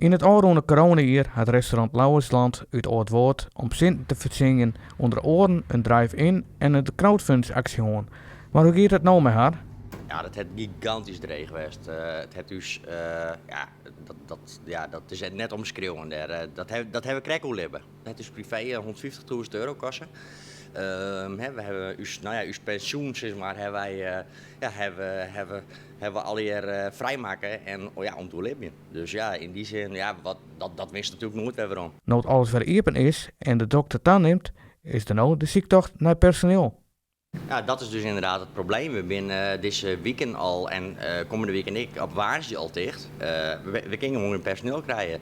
Yn it ôfrûne coronajier hat restaurant Lauwersland út Aldwâld om sinten te fertsjinjen ûnder oaren in drive-in en in crowdfundingsaksje hân. Mar hoe giet it no mei har? Ja, dat hat gigantysk dreech west. It hat ús, ja, dat, ja, dat is net omskriuwen dêr. Dat dat hawwe we krekt oerlibbe. It hat ús privee 150.000 euro koste. We hawwe ús, no ja, ús pensjoen sis mar, hawwe wy, ja, hawwe, hawwe, hawwe we allegear frijmakke en, ja, om te oerlibjen. Dus ja, yn dy sin, ja, wat, dat, dat winst natuerlik noait wer werom. No't alles wer iepen is en de drokte tanimt, is der no de syktocht nei personiel. Ja, dat is dus ynderdaad it probleem. We binne dizze wiken al en kommende wiken ek op woansdei al ticht. We kinne gewoan gjin personiel krije.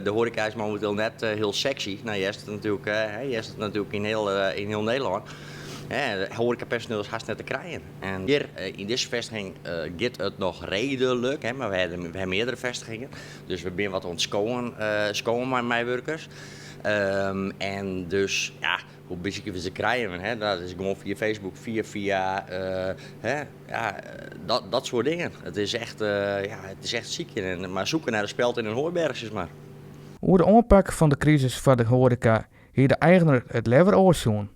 De hoareka is mominteel net hiel seksy. No, hearst it natuerlik, hearst it natuerlik yn hiel, yn hiel Nederlân. Hoarekapersoniel is hast net te krijen. En hjir yn dizze festiging giet it noch reedlik, mar we hawwe meardere festigingen. Dus we binne wat oan it skowen, skowen mei meiwurkers. En dus, ja, Hoe besykje we se krijen? Hè? Dat is gewoan fia Facebook, fia fia, hè? Ja, dat, dat soart dingen. It is echt, ja, it is echt sykjen en mar zoeken naar de speld in een hooiberg, sis mar. Oer de oanpak fan de krisis foar de hoareka hie de eigener it leaver oars sjoen.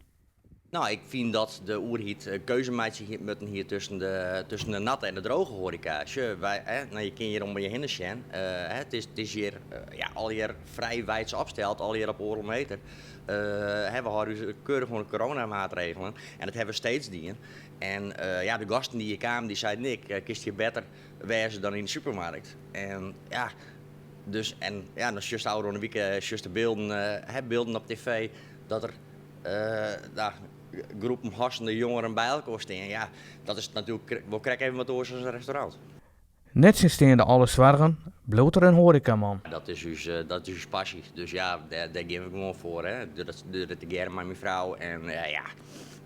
No, ik fyn dat de oerheid keuze meitsje hie mutten hie tusken de, tusken de natte en de droge hoareka. Sjoch, wy, hè, no, je kinne hjir om je hinne sjen. Hè, it is, it is hjir ja, allegear frij wiids opsteld, allegear op oardel meter. We hâlde ús keurich oan de coronamaatregelen en dat hawwe we steeds dien. En ja, de gasten dy't hjir kamen, dy seiden ek, kinst hjir better wêze dan yn de supermarkt. En ja, dus, en ja, dan sjochst ôfrûne wike sjochst de bylden, hè, bylden op tv dat der nou, groepen hoastende jongeren by elkoar stean. Ja, dat is natuerlik wol krekt even wat oars as in restaurant. Nettsjinsteande alle soargen bliuwt er in hoarekaman. Dat is ús, dat is ús passy. Dus ja, dêr, dêr gean we gewoan foar. Hè. Dat doch ik tegearre mei myn frou en ja,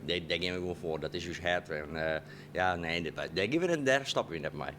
dêr, dêr gean we gewoan foar. Dat is ús hert. En ja, nee, dêr gean we net, dêr stoppe we net mei.